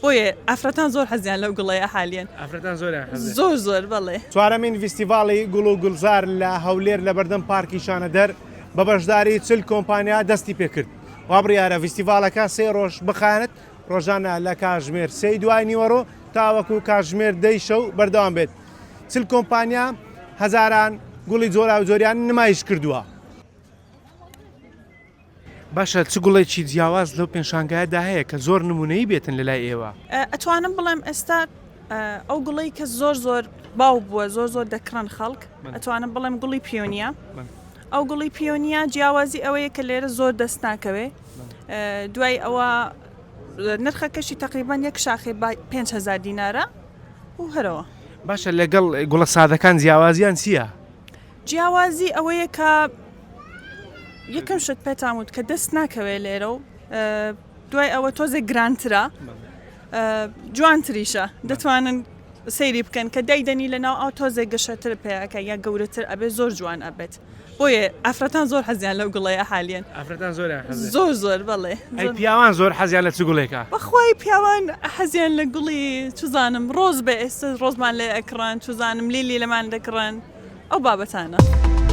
بۆیە ئافرەتان زۆر حەزیان لەو گوڵەیە حالیەن. ئافرەتان زۆریان حەز لێ. زۆر زۆر بەڵێ. چوارەمین ڤیستیڤاڵی گوڵ و گوڵزار لە هەولێر لە بەردەم پارکی شانەدەر بە بەشداری 40 کۆمپانیا دەستی پێکرد. وا بڕیارە ڤیستیڤاڵەکە سێ ڕۆژ بخایەنێت، ڕۆژانە لە کاتژمێر سێی دوای نیوەڕۆ تاوەکو کاتژمێر دەی شەو بەردەوام بێت. 40 کۆمپانیا هەزاران گوڵی جۆراوجۆریان نمایش کردووە. باشە چ گوڵێکی جیاواز لەو پێشانگایەدا هەیە کە زۆر نمونەیی بێتن لە لای ئێوە؟ ئەتوانم بڵێم ئێستا ئەو گوڵەی کە زۆر زۆر باو بووە زۆر زۆر دەکڕن خەڵک ئەتوانم بڵێم گوڵی پیۆنیە ئەو گوڵی پیۆنیە جیاوازی ئەوەیە کە لێرە زۆر دەست ناکەوێ دوای ئەوە نرخەکەشی تقریبان یەک شاخێ 5هزار دینارە و هەرەوە. باشە لەگەڵ گوڵە سادەکان جیاوازیان چییە؟ جیاوازی ئەوەیە کە یەکەم شت پێتان وت کە دەست ناکەوێت لێرە و دوای ئەوە تۆزێک گرانترە جوانتریشە دەتوانن سەیری بکەن کە دایدەنی لە ناو ئاو تۆزێک گەشەتر پێەکە یا گەورەتر ئەبێت زۆر جوان ئەبێت بۆیە ئافرەتان زۆر حەزیان لەو گوڵەیە حالیەن ئافرەتان زۆر زۆر زۆر بەڵێ ئەی پیاوان زۆر حەزیان لە چ گوڵێکە؟ بەخوای پیاوان حەزیان لە گوڵی چزانم ڕۆز بە ئێستا ڕۆزمان لێ ئەکڕن چزانم لیلی لەمان دەکڕن ئەو بابەتانە.